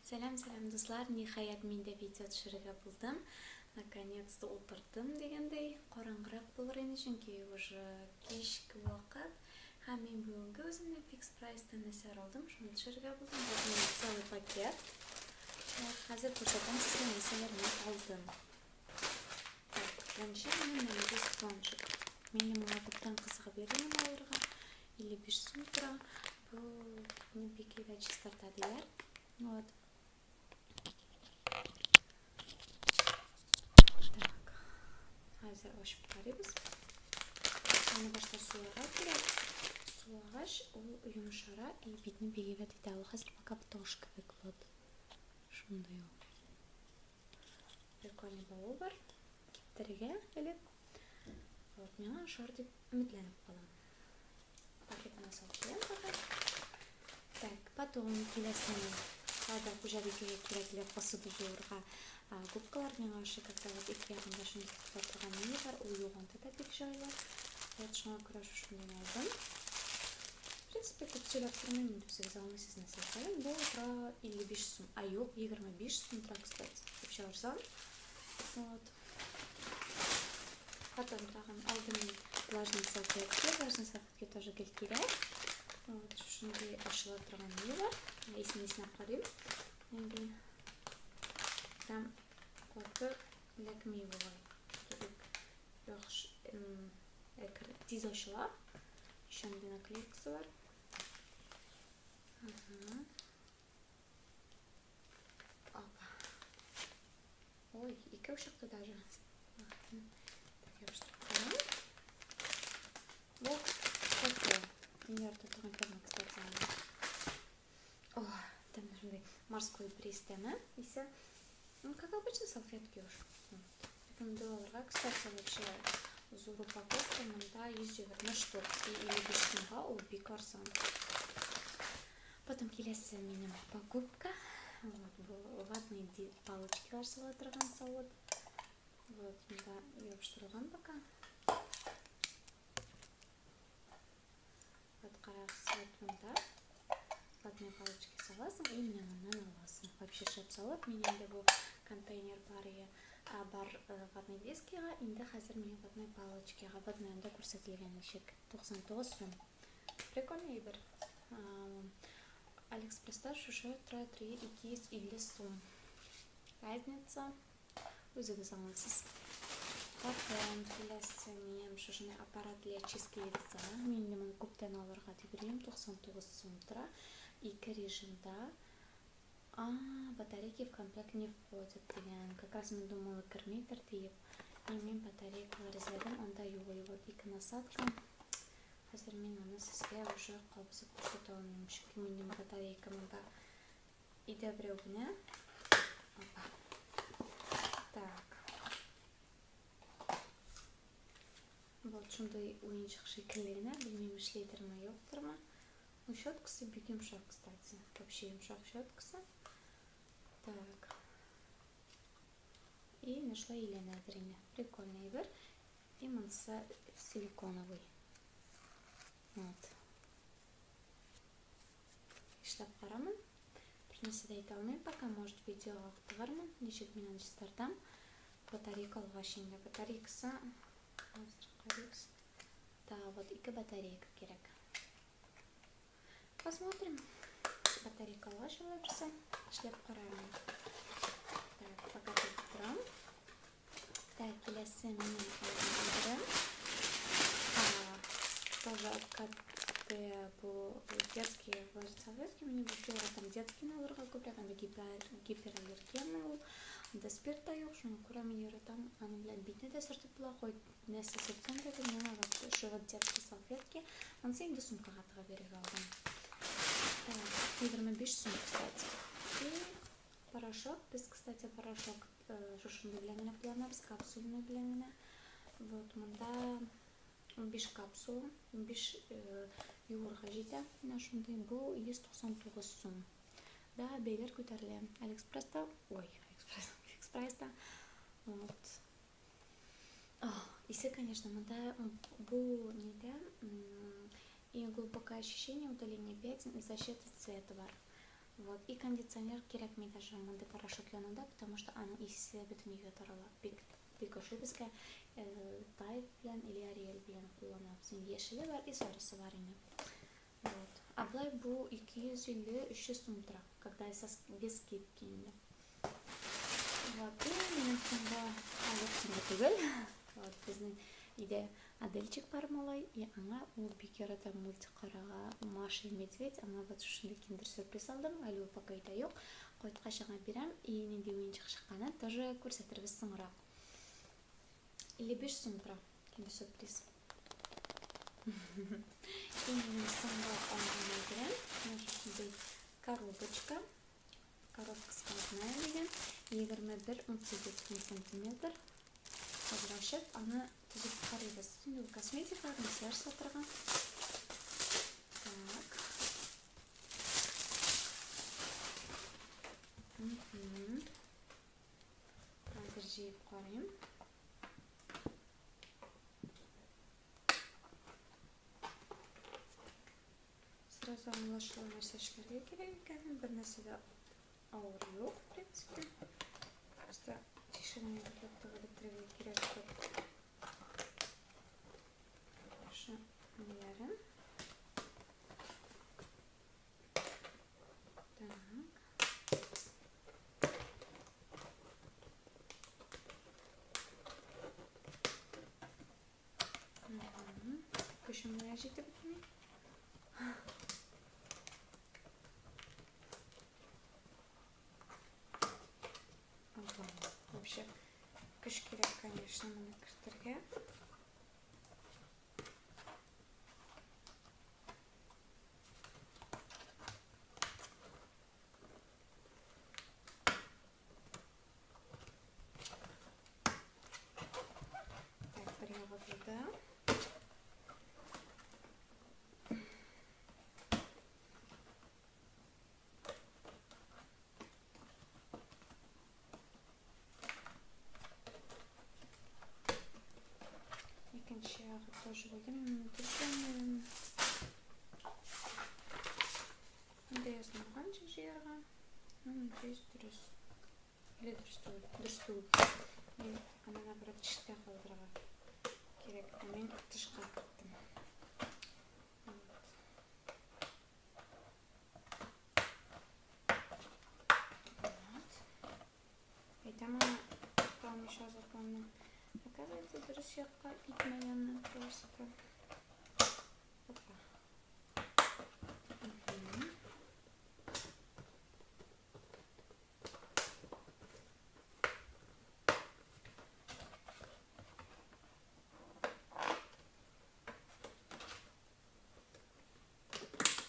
Сәлам, сәлам, дуслар! Ниһаять, мин дә видео төшерергә булдым. Наконец-то утырдым дигәндәй, караңгырак булыр инде, чөнки уже кичке вакыт. Һәм мин бүгенге үземне фикс прайстан нәрсәләр алдым, шуны төшерергә булдым. Вот минем целый пакет. Хәзер күрсәтәм сезгә нәрсәләр мин алдым. Так, беренче минем мондый спонжик. Мин моңа күптән кызыгып йөрим алырга. 55 сум тора. Бу не бик әйбәт чистарта диләр. Вот. Так. Хәзер ачып карыйбыз. Аны башта суарга кирәк. Суагач ул йомшара и битне бик әйбәт итә. Ул хәзер пока таш кебек вот. Шундый ул. Прикольный бавы бар. Киптерергә элеп. Вот, миңа ошар дип өметләнеп калам. Пакетына салып куям пока. Так, потом киләсе тагы хуҗабикәгә кирәкле посуда юырга губкалар миңа ошый, когда вот ике ягында шундый тота торган ни бар, ул юганда да бик җайлы. Вот шуңа күрә шушындыйны алдым. В принципе, күп сөйләп тормыйм, инде үзегез аңлыйсыз нәрсә икәнен. Бу тора 55 сум. А юк, 25 сум тора, кстати. Вообще арзан. Вот. Потом тагын алдым мин влажный салфетки. Влажный салфетки тоже гел кирәк. Вот шушындый ачыла торган ни бар. Исен иснәп карыйм. Инде прям каты эләкми бугай. Кебек яхшы тиз ачыла. Еще андый наклейкасы бар. Ага. Опа. Ой, икәү чыкты даже. Так, ябыштырып куям. Бу кофе. Мин ярата торган тәме, кстати. О, тәме шундый морской бриз тәме. Исе, ну, как обычно, салфетки уж. Вот. Рекомендую алырга, кстати, вообще зур упаковка, монда 120 штук. И 55 сумга ул бик арзан. Потом киләсе минем покупка. Вот, бу ватные палочкалар сала торган савыт. Вот, монда ябыштырылган пока. Вот карагыз, вот монда ватные палочки саласың и менә моннан аласың. Вообще шәп савыт. Мин инде бу контейнер бар, бар ватный дискига, инде хәзер мин ватный палочкига. Вот монда күрсәтелгән ничек. 99 сум. Прикольный әйбер. Алиэкспресста шушы тора 250 сум. Разница үзегез аңлыйсыз. Потом киләсе минем шушындый аппарат для чистки лица. Мин инде моны күптән алырга дип йөрим. 99 сум тора. Ике режимда. А, батарейки в комплект не входят дигән. Как раз мин думала кермидер диеп. И мин батарейкалар эзләдем, анда юк. И вот ике насадка. Хәзер мин аны сезгә уже кабызып күрсәтә алмыйм, чөнки минем батарейка монда өйдә берәү генә. Опа. Так. Вот шундый уенчык шикелле генә, белмим эшлидерме, юктырмы. Ну, щеткасы бик йомшак, кстати. Вообще йомшак щеткасы. Так. И нашла әйләнәдер инде. Прикольный әйбер. И монысы силиконовый. Вот. Эшләп карамын. Бер нәрсә дә әйтә алмыйм пока, может, видеога тыгармын, ничек мин аны чистартам. Батарейка алгач инде. Батарейкасы хәзер карыйбыз. Да, вот ике батарейка кирәк. Посмотрим. Батарейка алгач алай берсе. Эшләп карармын. Так, пока көтеп торам. Так, киләсе минем алган Тоже от КТ бу детские влажные салфетки. Минем вообще яратам детский алырга күбрәк. Анда гипераллергенный ул. Анда спирт та юк, шуңа күрә мин яратам. Аның белән битне дә сөртеп була, хоть нәрсә сөртсәң дә, миңа вот шушы вот детские салфетки. Анысы инде сумкага тыгып йөрергә алдым. Так, 25 сум, кстати. И порошок. Без, кстати, порошок шушындый белән генә кулланабыз, капсульный белән генә. Вот монда 15 капсула, 15 юырга җитә. Менә шундый бу 199 сум. Да, бәяләр күтәрелә. Алиэкспресста, ой, Алиэкспресс, Алиэкспресста. Вот. Исе, конечно, монда бу нидә и глубокое ощущение удаления пятен и защита цвета бар. Вот. И кондиционер кирәкми даже мондый порошок янында, потому что аның исе бөтен өйгә тарала. Бик бик ошый безгә. Тайд белән или Ариэль белән кулланабыз. Инде яшеле бар и сарысы бар инде. Вот. А болай бу 250-300 сум тора, когда со, без скидки инде. Вот, и минем соңгы, а, юк, соңгы түгел. Вот, безнең өйдә Адельчик бар малай, и аңа ул бик ярата мультик карага Маша и Медведь, аңа вот шушындый киндер сюрприз алдым, әле ул пока өйдә юк. Кайткач аңа бирәм, и нинди уенчык чыкканын тоже күрсәтербез соңрак. 55 сум тора киндер сюрприз. И минем соңгы алган әйберем, менә шушындый коробочка. Коробка складная дигән, 21-18 сантиметр. Хәзер ачып, аны төзеп карыйбыз. Инде ул косметика, макияж сатырга. Так. Хәзер җыеп карыйм. Сразу аңлашыла нәрсә эшләргә кирәк икәнен, бер нәрсә дә авыр юк, в принципе. Просто тишегенә бикләп тыгып бетерергә кирәк күп. Шушы ниләрен. Так. Көчем генә җитеп бетми. Вообще, көч кирәк, конечно, моны кертергә. Так, бер ягы булды. Икенче ягы тоже булды. Мин моны төшермим. Монда язылмаган җыярга. Ну, надеюсь, дөрес. Или дөрес түгел. Дөрес түгел. Мин аны наоборот эчтә калдырырга кирәк. Ә мин тышка керттем. Вот. Вот. Әйтәм аны тормыш азыкланның. Оказывается, дөрес якка итмәгәнмен просто. Опа.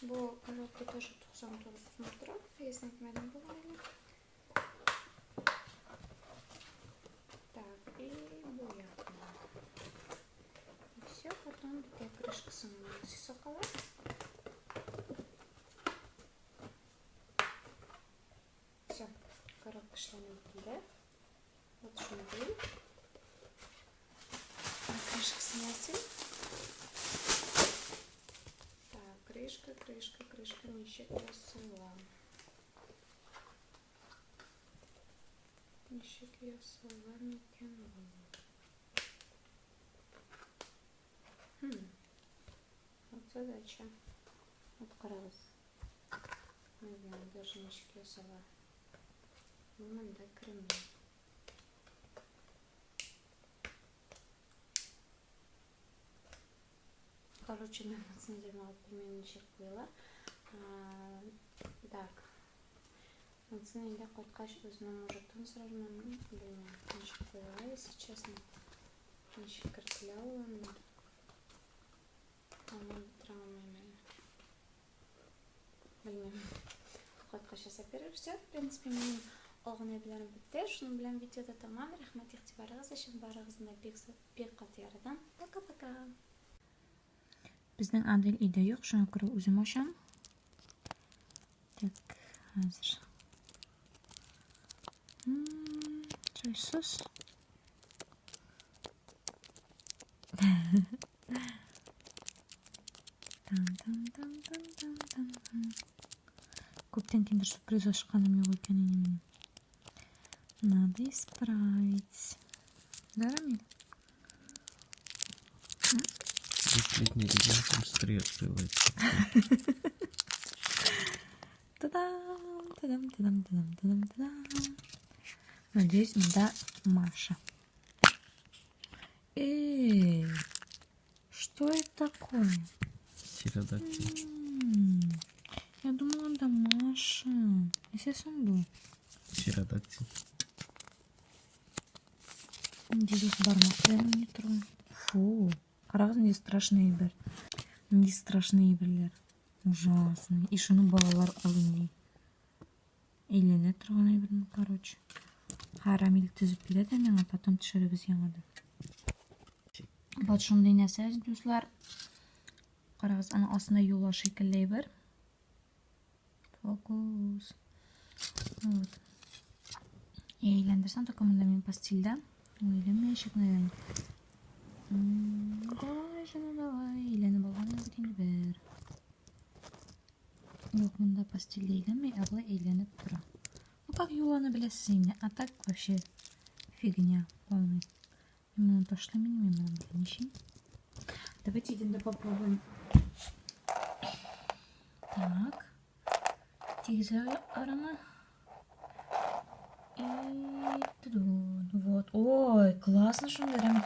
Бу коробка тоже 99 сум тора. Бәясен әйтмәдем бугай әле. Так, и бу якны. И все, потом битә крышкасын ясап. Все, коробка эшләнеп бетте. Вот шундый. Крышкасын ясыйм. Так, крышка, крышка, крышка ничек ясала? Ничек ясала микән бу? Хм. Вот задача. Вот карагыз. Белмим, даже ничек ясала. Бу монда керми. Короче, мин монысын җәмәгать белмим ничек куела. Так. Монысын инде кайткач үзенең мужиктан сорармын, белмим, ничек куела, если честно. Ничек кертелә ул анда. Аңлап бетерә алмыйм әле. Белмим. Кайткач ясап бирер. Все, в принципе, минем алган әйберләрем бетте. Шуның белән видео да тәмам. Рәхмәт игътибарыгыз өчен. Барыгызны да бик бик каты яратам. Пока-пока. Безнең Адель өйдә юк, шуңа күрә үзем ачам. Так, хәзер. Җайсыз. Күптән киндер сюрприз ачканым юк икән инде минем. Надо исправить. Да, Рамиль? Двухлетний ребенок быстрее открывается. Та-дам, та-дам, та-дам, та-дам, та-дам, та-дам. Надеюсь, да, Маша. Эй, что это такое? Птеродактиль. Я думала, да Маша. Если сундук. Птеродактиль. Здесь бармак белән не трогай. Фу. Карагыз, нинди страшный әйбер. Нинди страшный әйберләр. Ужасный. И шуны балалар алыйм. Әйләнә торган әйберне, короче. Рамил төзеп бирә дә миңа, потом төшерәбез яңадан. Вот шундый нәрсә, дуслар. Карагыз, аның астында юла шикелле әйбер. Фокус. Вот. И әйләндерсәң, только монда мин пастильдә. Ул әйләнмәячәк, наверное. Давай, жаным, давай. Әйләнеп алган бит инде бер. Юк, монда пастильдә әйләнми, ә болай әйләнеп тора. Ну, как юланы беләсез инде. А так вообще фигня полный. Мин моны ташлыйм инде, мин моны белән ничем. Давайте идем попробуем. Так. Тигез араны. И тудун. Вот. Ой, классно, что мы.